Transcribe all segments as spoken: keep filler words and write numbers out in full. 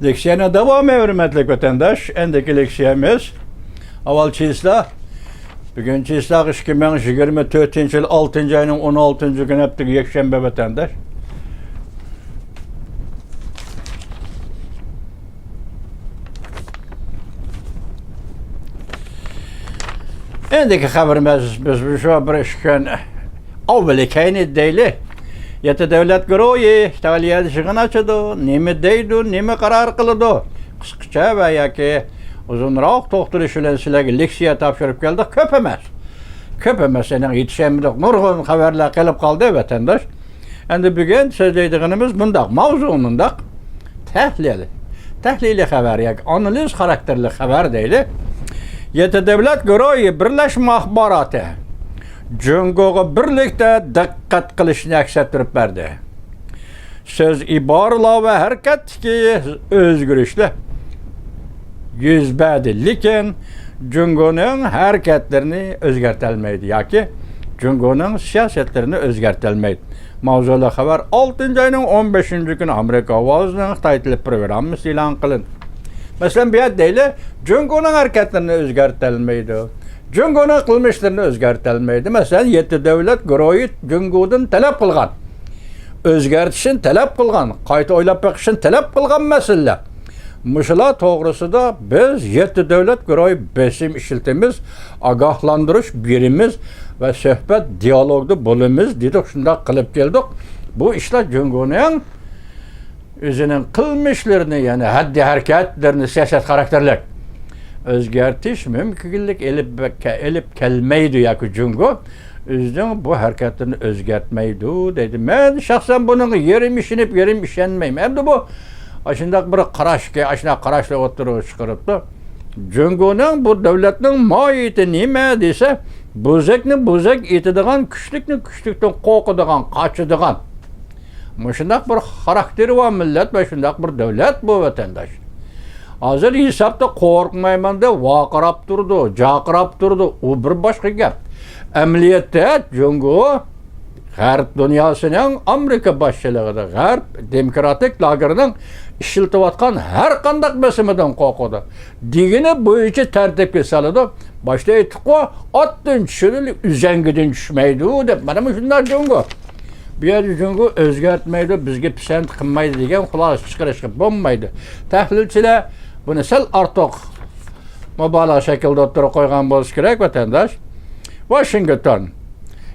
لېكسىيەنىڭ داۋامى، ھۆرمەتلىك ۋەتەنداش. ئەندىكى لېكسىيەمىز ئاۋۋال چىسلا. بۈگۈن چىسلا ئىككى مىڭ يىگىرمە تۆتىنچى يىل ئالتىنچى ئاينىڭ ئون ئالتىنچى كۈنى، ھەپتىگە يەكشەنبە، ۋەتەنداش. ئەندىكى خەۋىرىمىز، بىز شۇ بىر ئىككى كۈن ئاۋۋىلى كەينى دەيلى. يەتتە دۆلەت گۇرۇھى ئىتالىيەدە يىغىن ئاچىدۇ. نېمە دەيدۇ، نېمە قارار قىلىدۇ؟ قىسقىچە ۋە ياكى ئۇزۇنراق توختىلىش بىلەن سىلەرگە لېكسىيە تاپشۇرۇپ كەلدۇق. كۆپ ئەمەس. كۆپ ئەمەس، ئېنىق يېتىشەلمىدۇق. نۇرغۇن خەۋەرلەر قېلىپ قالدى، ۋەتەنداش. ئەمدى بۈگۈن سۆزلەيدىغىنىمىز مۇنداق، ماۋزۇ مۇنداق. تەھلىل. تەھلىلىي خەۋەر ياكى ئانالىز خاراكتېرلىك خەۋەر دەيلى. يەتتە دۆلەت گۇرۇھى بىرلەشمە ئاخباراتى جۇڭگوغا بىرلىكتە دىققەت قىلىشنى ئەكس ئەتتۈرۈپ بەردى. سۆز، ئىبارىلەر ۋە ھەرىكەتتىكى ئۆزگىرىشلەر يۈز بەردى، لېكىن جۇڭگونىڭ ھەرىكەتلىرىنى ئۆزگەرتەلمەيدۇ ياكى جۇڭگونىڭ سىياسەتلىرىنى ئۆزگەرتەلمەيدۇ. ماۋزۇلۇق خەۋەر ئالتىنچى ئاينىڭ ئون بەشىنچى كۈنى ئامېرىكا ئاۋازىنىڭ خىتاي تىلى پروگراممىسىدا ئېلان قىلىندى. مەسىلەن، بۇ يەردە دەيلى، جۇڭگونىڭ ھەرىكەتلىرىنى ئۆزگەرتەلمەيدۇ. جۇڭگونىڭ قىلمىشلىرىنى ئۆزگەرتەلمەيدۇ. مەسىلەن، يەتتە دۆلەت گۇرۇھى جۇڭگودىن تەلەپ قىلغان، ئۆزگەرتىشىنى تەلەپ قىلغان، قايتا ئويلاپ بېقىشىنى تەلەپ قىلغان مەسىلىلەر. مۇشۇلار توغرىسىدا بىز يەتتە دۆلەت گۇرۇھى بېسىم ئىشلىتىمىز، ئاگاھلاندۇرۇش بېرىمىز ۋە سۆھبەت، دىيالوگدا بولىمىز دېدۇق. شۇنداق قىلىپ كەلدۇق. بۇ ئىشلار جۇڭگونىڭ ئۆزىنىڭ قىلمىشلىرىنى، يەنى ھەددى ھەرىكەتلىرىنى سىياسەت خاراكتېرلىك ئۆزگەرتىش مۇمكىنلىك ئېلىپ، ئېلىپ كەلمەيدۇ ياكى جۇڭگو ئۆزىنىڭ بۇ ھەرىكەتلىرىنى ئۆزگەرتمەيدۇ دەيدۇ. مەن شەخسەن بۇنىڭغا يېرىم ئىشىنىپ، يېرىم ئىشەنمەيمەن. ئەمدى بۇ ئاشۇنداق بىر قاراشكە، ئاشۇنداق قاراشنى ئوتتۇرىغا چىقىرىپتۇ. جۇڭگونىڭ، بۇ دۆلەتنىڭ ماھىيىتى نېمە دېسە، بوزەكنى بوزەك ئېتىدىغان، كۈچلۈكنى كۈچلۈكتىن قورقىدىغان، قاچىدىغان، مۇشۇنداق بىر خاراكتېرى بار مىللەت ۋە شۇنداق بىر دۆلەت بۇ، ۋەتەنداش. ھازىر ھېسابتا قورقمايمەن دەپ ۋارقىراپ تۇرىدۇ، جارقىراپ تۇرىدۇ. ئۇ بىر باشقا گەپ. ئەمەلىيەتتە جۇڭگو غەرب دۇنياسىنىڭ، ئامېرىكا باشچىلىقىدا غەرب دېموكراتىك لاگېرىنىڭ ئىشلىتىۋاتقان ھەر قانداق بېسىمىدىن قورقىدۇ. دېگىنى بويىچە تەرتىپكە سالىدۇ. باشتا ئېيتتۇققۇ، ئاتتىن چۈشىدۇ، ئۈزەڭگىدىن چۈشمەيدۇ دەپ. مانا مۇشۇنداق جۇڭگو. بۇ يەردە جۇڭگو ئۆزگەرتمەيدۇ، بىزگە پىسەنت قىلمايدۇ دېگەن خۇلاسە چىقىرىشقا بولمايدۇ. تەھلىلچىلەر بۇنى سەل ئارتۇق مۇبالىغە شەكلىدە ئوتتۇرىغا قويغان بولسا كېرەك، ۋەتەنداش. ۋاشىنگتون.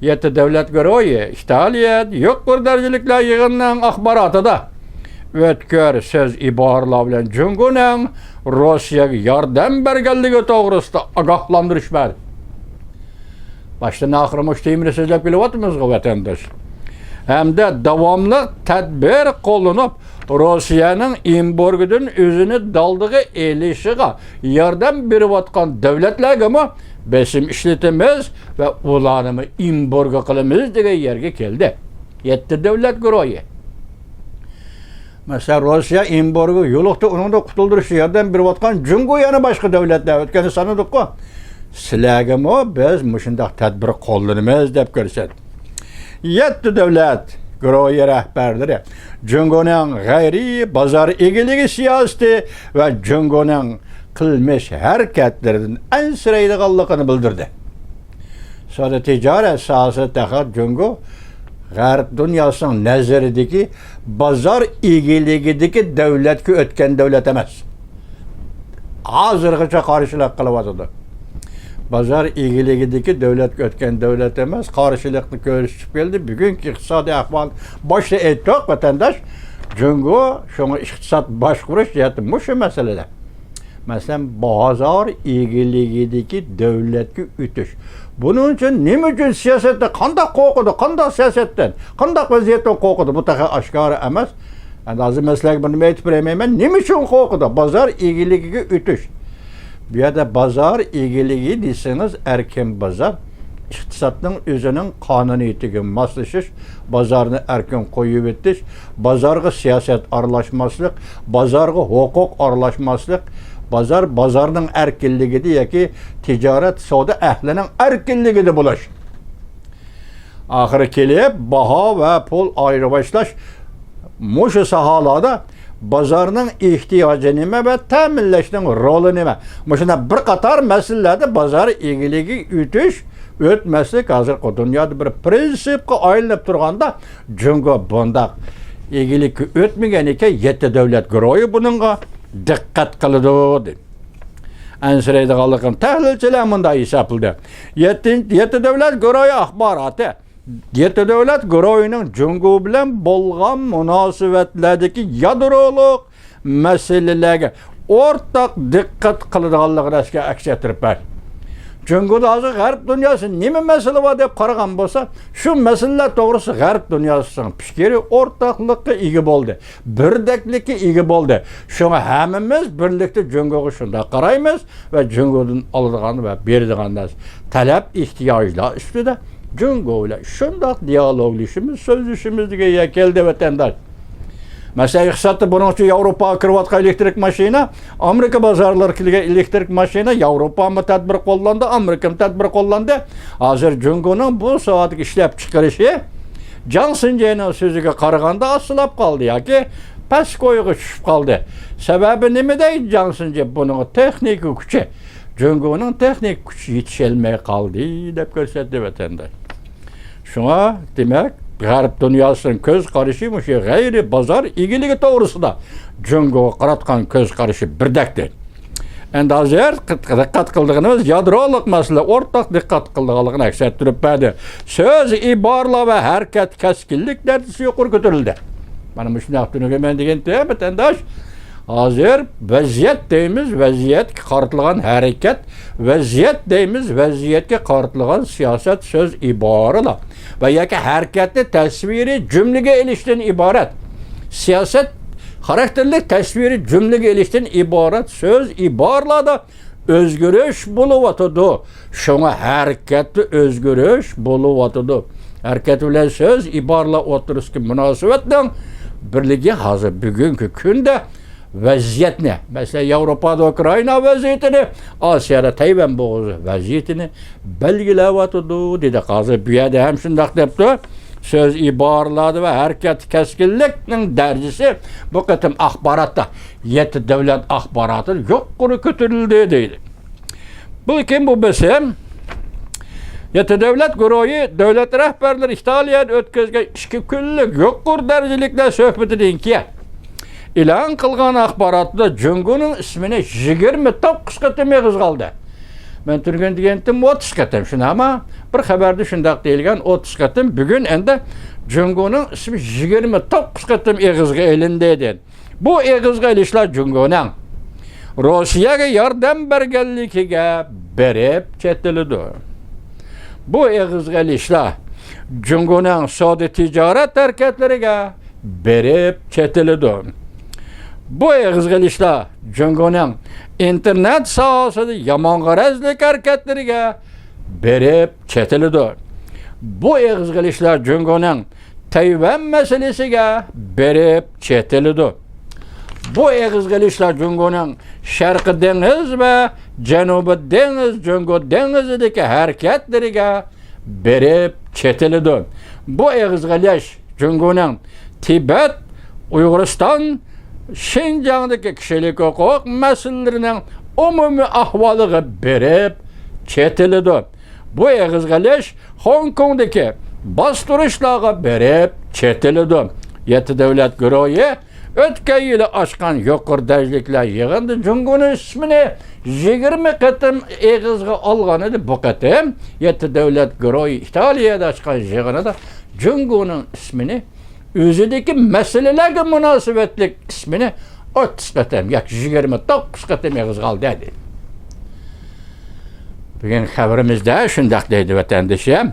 يەتتە دۆلەت گۇرۇھى ئىتالىيە يۇقىرى دەرىجىلىكلەر يىغىنىنىڭ ئاخباراتىدا ئۆتكۈر سۆز، ئىبارىلەر بىلەن جۇڭگونىڭ روسىيەگە ياردەم بەرگەنلىكى توغرىسىدا ئاگاھلاندۇرۇش بەردى. باشتىن ئاخىر مۇشۇ تېمىنى سۆزلەپ كېلىۋاتىمىزغۇ، ۋەتەنداش. ھەمدە داۋاملىق تەدبىر قوللىنىپ، روسىيەنىڭ ئېمبارگودىن ئۆزىنى دالدىغا ئېلىشىغا ياردەم بېرىۋاتقان دۆلەتلەرگىمۇ بېسىم ئىشلىتىمىز ۋە ئۇلارنىمۇ ئېمبارگو قىلىمىز دېگەن يەرگە كەلدى. يەتتە دۆلەت گۇرۇھى. مەسىلەن، روسىيە ئېمبارگو يولۇقتى، ئۇنىڭدىن قۇتۇلدۇرۇشقا ياردەم بېرىۋاتقان جۇڭگو، يەنە باشقا دۆلەتلەر، ئۆتكەندە سانىدۇققۇ. سىلەرگىمۇ بىز مۇشۇنداق تەدبىر قوللىنىمىز دەپ كۆرسەتتى. يەتتە دۆلەت گۇرۇھى رەھبەرلىرى جۇڭگونىڭ غەيرىي بازار ئىگىلىكى سىياسىتى ۋە جۇڭگونىڭ قىلمىش ھەرىكەتلىرىدىن ئەنسىرەيدىغانلىقىنى بىلدۈردى. سودا تىجارەت ساھەسىدە تېخى جۇڭگو غەرب دۇنياسىنىڭ نەزىرىدىكى بازار ئىگىلىكىدىكى دۆلەتكە ئۆتكەن دۆلەت ئەمەس. ھازىرغىچە قارشىلىق قىلىۋاتىدۇ. بازار ئىگىلىكىدىكى دۆلەتكە ئۆتكەن دۆلەت ئەمەس، قارشىلىقنى كۆرسىتىپ كەلدى. بۈگۈنكى ئىقتىسادىي ئەھۋال، باشتا ئېيتتۇق، ۋەتەنداش، جۇڭگو شۇڭا ئىقتىساد باشقۇرۇش جەھەتتە مۇشۇ مەسىلىدە. مەسىلەن، بازار ئىگىلىكىدىكى دۆلەتكە ئۆتۈش. بۇنىڭ ئۈچۈن نېمە ئۈچۈن سىياسەتتە قانداق قورقىدۇ، قانداق سىياسەتتىن، قانداق ۋەزىيەتتىن قورقىدۇ؟ بۇ تېخى ئاشكارا ئەمەس. ئەمدى ھازىر مەن سىلەرگە بۇنى ئېيتىپ بېرەلمەيمەن، نېمە ئۈچۈن قورقىدۇ؟ بازار ئىگىلىكىگە ئۆتۈش. بۇ يەردە بازار ئىگىلىكى دېسىڭىز، ئەركىن بازار، ئىقتىسادنىڭ ئۆزىنىڭ قانۇنىيىتىگە ماسلىشىش، بازارنى ئەركىن قويۇۋېتىش، بازارغا سىياسەت ئارىلاشماسلىق، بازارغا ھوقۇق ئارىلاشماسلىق، بازار بازارنىڭ ئەركىنلىكىدە ياكى تىجارەت سودا ئەھلىنىڭ ئەركىنلىكىدە بولۇش. ئاخىرى كېلىپ، باھا ۋە پۇل ئايرىۋاشلاش مۇشۇ ساھەلەردە بازارنىڭ ئېھتىياجى نېمە ۋە تەمىنلەشنىڭ رولى نېمە؟ مۇشۇنداق بىر قاتار مەسىلىلەردە بازار ئىگىلىكىگە ئۆتۈش، ئۆتمەسلىك ھازىرقى دۇنيادا بىر پىرىنسىپقا ئايلىنىپ تۇرغاندا، جۇڭگو بۇنداق ئىگىلىككە ئۆتمىگەن ئىكەن، يەتتە دۆلەت گۇرۇھى بۇنىڭغا دىققەت قىلىدۇ، دېدى. ئەنسىرەيدىغانلىقىنى تەھلىلچىلەر مۇنداق ھېسابلىدى. يەتتە، يەتتە دۆلەت گۇرۇھى ئاخباراتى. يەتتە دۆلەت گۇرۇھىنىڭ جۇڭگو بىلەن بولغان مۇناسىۋەتلەردىكى يادرولۇق مەسىلىلەرگە ئورتاق دىققەت قىلىدىغانلىقىنى ئەسكە ئەكس ئەتتۈرۈپ بەردى. جۇڭگودا ھازىر غەرب دۇنياسى نېمە مەسىلە بار دەپ قارىغان بولسا، شۇ مەسىلىلەر توغرىسىدا غەرب دۇنياسىنىڭ پىكرى ئورتاقلىققا ئىگە بولدى، بىردەكلىككە ئىگە بولدى. شۇڭا ھەممىمىز بىرلىكتە جۇڭگوغا شۇنداق قارايمىز ۋە جۇڭگودىن ئالىدىغان ۋە بېرىدىغان نەرسە، تەلەپ، ئېھتىياجلار ئۈستىدە جۇڭگو بىلەن شۇنداق دىيالوگلىشىمىز، سۆزلىشىمىز دېگەن يەر كەلدى، ۋەتەنداش. مەسىلەن، ئىقتىسادتا بۇنىڭ ئۈچۈن ياۋروپاغا كىرىۋاتقان ئېلېكتىرىك ماشىنا، ئامېرىكا بازارلىرىغا كېلگەن ئېلېكتىرىك ماشىنا ياۋروپامۇ تەدبىر قوللاندى، ئامېرىكىمۇ تەدبىر قوللاندى. ھازىر جۇڭگونىڭ بۇ ساھەدىكى ئىشلەپچىقىرىشى جاڭ سىنجېنىڭ سۆزىگە قارىغاندا ئاستىلاپ قالدى ياكى پەس كويغا چۈشۈپ قالدى. سەۋەبى نېمە دەيدۇ جاڭ سىنجې؟ بۇنىڭغا تېخنىكا كۈچى، جۇڭگونىڭ تېخنىكا كۈچى يېتىشەلمەي قالدى، دەپ كۆرسەتتى ۋەتەنداش. شۇڭا، دېمەك، غەرب دۇنياسىنىڭ كۆز قارىشى مۇشۇ غەيرىي بازار ئىگىلىكى توغرىسىدا جۇڭگوغا قاراتقان كۆز قارىشى بىردەكتى. ئەمدى ھازىر دىققەت قىلىدىغىنىمىز يادرولۇق مەسىلە ئورتاق دىققەت قىلىدىغانلىقىنى ئەكس ئەتتۈرۈپ بەردى. سۆز ئىبارىلەر ۋە ھەرىكەت كەسكىنلىك دەرىجىسى يۇقىرى كۆتۈرۈلدى. مانا مۇشۇنداق تۈنۈگۈن مەن دېگەنتى، ۋەتەنداش، ھازىر ۋەزىيەت دەيمىز، ۋەزىيەتكە قارىتىلغان ھەرىكەت، ۋەزىيەت دەيمىز، ۋەزىيەتكە قارىتىلغان سىياسەت سۆز ئىبارىلەر ۋە ياكى ھەرىكەتنى تەسۋىرىي جۈملىگە ئېلىشتىن ئىبارەت. سىياسەت خاراكتېرلىك تەسۋىرىي جۈملىگە ئېلىشتىن ئىبارەت سۆز ئىبارىلەردە ئۆزگىرىش بولۇۋاتىدۇ. شۇڭا ھەرىكەتتە ئۆزگىرىش بولۇۋاتىدۇ. ھەرىكەت بىلەن سۆز ئىبارىلەر ئوتتۇرىسىدىكى مۇناسىۋەتنىڭ بىرلىكى ھازىر بۈگۈنكى كۈندە ۋەزىيەتنى، مەسىلەن، ياۋروپادا ئۇكرائىنا ۋەزىيىتىنى، ئاسىيادا تەيۋەن بوغۇزى ۋەزىيىتىنى بەلگىلەۋاتىدۇ، دېدۇق. ھازىر بۇ يەردە ھەم شۇنداق دەپتۇ. سۆز ئىبارىلەردە ۋە ھەرىكەت كەسكىنلىكنىڭ دەرىجىسى بۇ قېتىم ئاخباراتتا، يەتتە دۆلەت ئاخباراتىدا يۇقىرى كۆتۈرۈلدى، دەيدۇ. بۇ كىم بۇ بېسىم؟ يەتتە دۆلەت گۇرۇھى دۆلەت رەھبەرلىرى ئىتالىيەدە ئۆتكۈزگەن ئىككى كۈنلۈك يۇقىرى دەرىجىلىكلەر سۆھبىتىدىن كېيىن ئېلان قىلغان ئاخباراتتا جۇڭگونىڭ ئىسمىنى يىگىرمە توققۇز قېتىم ئېغىزغا ئالدى. مەن تۈنۈگۈن دېگەنتىم ئوتتۇز قېتىم، شۇنداقمۇ؟ بىر خەۋەردە شۇنداق دېيىلگەن، ئوتتۇز قېتىم. بۈگۈن ئەمدى جۇڭگونىڭ ئىسمى يىگىرمە توققۇز قېتىم ئېغىزغا ئېلىندى، دېدى. بۇ ئېغىزغا ئېلىشلار جۇڭگونىڭ روسىيەگە ياردەم بەرگەنلىكىگە بېرىپ چېتىلىدۇ. بۇ ئېغىزغا ئېلىشلار جۇڭگونىڭ سودا تىجارەت ھەرىكەتلىرىگە بېرىپ چېتىلىدۇ. بۇ ئېغىزغا ئېلىشلار جۇڭگونىڭ ئىنتېرنېت ساھەسىدە يامان غەرەزلىك ھەرىكەتلىرىگە بېرىپ چېتىلىدۇ. بۇ ئېغىزغا ئېلىشلار جۇڭگونىڭ تەيۋەن مەسىلىسىگە بېرىپ چېتىلىدۇ. بۇ ئېغىزغا ئېلىشلار جۇڭگونىڭ شەرقىي دېڭىز ۋە جەنۇبىي دېڭىز، جۇڭگو دېڭىزىدىكى ھەرىكەتلىرىگە بېرىپ چېتىلىدۇ. بۇ ئېغىزغا ئېلىش جۇڭگونىڭ تىبەت، ئۇيغۇرىستان، شىنجاڭدىكى كىشىلىك ھوقۇق مەسىلىلىرىنىڭ ئومۇمىي ئەھۋالىغا بېرىپ چېتىلىدۇ. بۇ ئېغىزغا ئېلىش خوڭكوڭدىكى باستۇرۇشلارغا بېرىپ چېتىلىدۇ. يەتتە دۆلەت گۇرۇھى ئۆتكەن يىلى ئاچقان يۇقىرى دەرىجىلىكلەر يىغىنىدا جۇڭگونىڭ ئىسمىنى يىگىرمە قېتىم ئېغىزغا ئالغان ئىدى. بۇ قېتىم يەتتە دۆلەت گۇرۇھى ئىتالىيەدە ئاچقان يىغىنىدا جۇڭگونىڭ ئىسمىنى، ئۆزىدىكى مەسىلىلەرگە مۇناسىۋەتلىك ئىسمىنى ئوتتۇز قېتىم ياكى يىگىرمە توققۇز قېتىم ئېغىزغا ئالدى، دېدى. بۈگۈن خەۋىرىمىزدە شۇنداق دەيدۇ، ۋەتەندىشىم.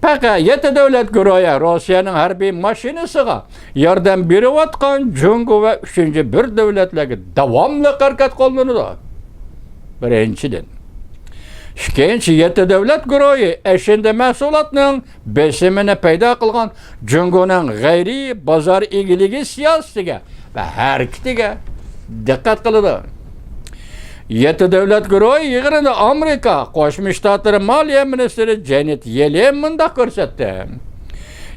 پەقەت يەتتە دۆلەت گۇرۇھى روسىيەنىڭ ھەربىي ماشىنىسىغا ياردەم بېرىۋاتقان جۇڭگو ۋە ئۈچىنچى بىر دۆلەتلەرگە داۋاملىق ھەرىكەت قوللىنىدۇ. بىرىنچىدىن. ئىككىنچى، يەتتە دۆلەت گۇرۇھى ئەشەندە مەھسۇلاتنىڭ بېسىمىنى پەيدا قىلغان جۇڭگونىڭ غەيرىي بازار ئىگىلىكى سىياسىتىگە ۋە ھەرىكىتىگە دىققەت قىلىدۇ. يەتتە دۆلەت گۇرۇھى يىغىنىدا ئامېرىكا قوشما شتاتلىرى مالىيە مىنىستىرى جېنېت يېلېن مۇنداق كۆرسەتتى.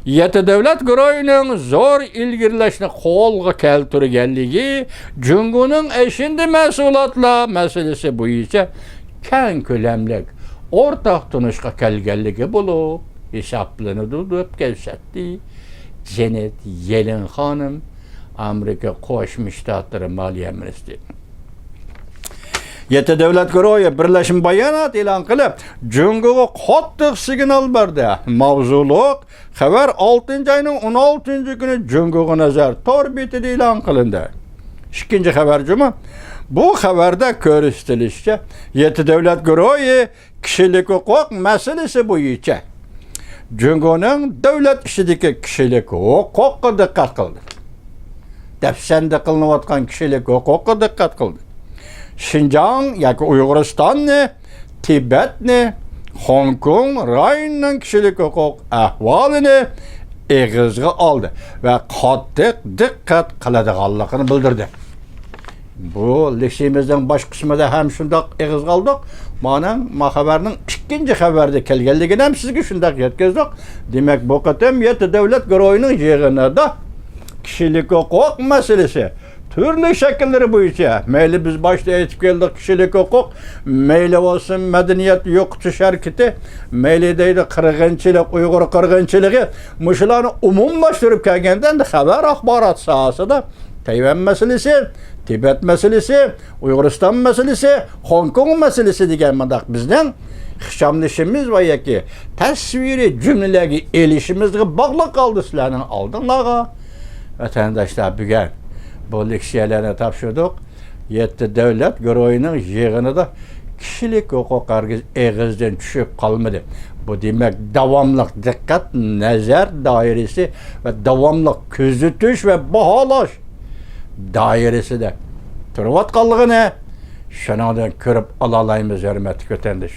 يەتتە دۆلەت گۇرۇھىنىڭ زور ئىلگىرىلەشنى قولغا كەلتۈرگەنلىكى، جۇڭگونىڭ ئەشىندە مەھسۇلاتلار مەسىلىسى بويىچە كەڭ كۆلەملىك ئورتاق تونۇشقا كەلگەنلىكى بولۇپ ھېسابلىنىدۇ، دەپ كۆرسەتتى جېنېت يېلېن خانىم، ئامېرىكا قوشما شتاتلىرى مالىيە مىنىستىرى. يەتتە دۆلەت گۇرۇھى بىرلەشمە بايانات ئېلان قىلىپ، جۇڭگوغا قاتتىق سىگنال بەردى. ماۋزۇلۇق خەۋەر ئالتىنچى ئاينىڭ ئون ئالتىنچى كۈنى جۇڭگوغا نەزەر تور بېتىدە ئېلان قىلىندى. ئىككىنچى خەۋەر جۇمۇ. بۇ خەۋەردە كۆرسىتىلىشىچە، يەتتە دۆلەت گۇرۇھى كىشىلىك ھوقۇق مەسىلىسى بويىچە جۇڭگونىڭ دۆلەت ئىچىدىكى كىشىلىك ھوقۇققا دىققەت قىلدى. دەپسەندە قىلىنىۋاتقان كىشىلىك ھوقۇققا دىققەت قىلدى. شىنجاڭ ياكى ئۇيغۇرىستاننى، تىبەتنى، خوڭكوڭ رايونىنىڭ كىشىلىك ھوقۇق ئەھۋالىنى ئېغىزغا ئالدى ۋە قاتتىق دىققەت قىلىدىغانلىقىنى بىلدۈردى. بۇ لېكسىيىمىزنىڭ باش قىسمىدا ھەم شۇنداق ئېغىزغا ئالدۇق. مانا، ما خەۋەرنىڭ ئىككىنچى خەۋەردە كەلگەنلىكىنى ھەم سىزگە شۇنداق يەتكۈزدۇق. دېمەك، بۇ قېتىم يەتتە دۆلەت گۇرۇھىنىڭ يىغىنىدا كىشىلىك ھوقۇق مەسىلىسى تۈرلۈك شەكىللىرى بويىچە، مەيلى بىز باشتا ئېيتىپ كەلدۇق، كىشىلىك ھوقۇق، مەيلى بولسۇن مەدەنىيەت يوقىتىش ھەرىكىتى، مەيلى دەيدۇ قىرغىنچىلىق، ئۇيغۇر قىرغىنچىلىقى، مۇشۇلارنى ئومۇملاشتۇرۇپ كەلگەندە، ئەمدى خەۋەر ئاخبارات ساھەسىدە تەيۋەن مەسىلىسى، تىبەت مەسىلىسى، ئۇيغۇرىستان مەسىلىسى، خوڭكوڭ مەسىلىسى دېگەن مۇنداق بىزنىڭ ئىخچاملىشىمىز ۋە ياكى تەسۋىرىي جۈملىلەرگە ئېلىشىمىزغا باغلىق ھالدا سىلەرنىڭ ئالدىڭلارغا، ۋەتەنداشلار، بۈگۈن بۇ لېكسىيەلەرنى تاپشۇردۇق. يەتتە دۆلەت گۇرۇھىنىڭ يىغىنىدا كىشىلىك ھوقۇق ھەرگىز ئېغىزدىن چۈشۈپ قالمىدى. بۇ دېمەك، داۋاملىق دىققەت نەزەر دائىرىسى ۋە داۋاملىق كۆزىتىش ۋە باھالاش دائىرىسىدە تۇرۇۋاتقانلىقىنى شۇنىڭدىن كۆرۈپ ئالالايمىز، ھۆرمەتلىك ۋەتەنداش.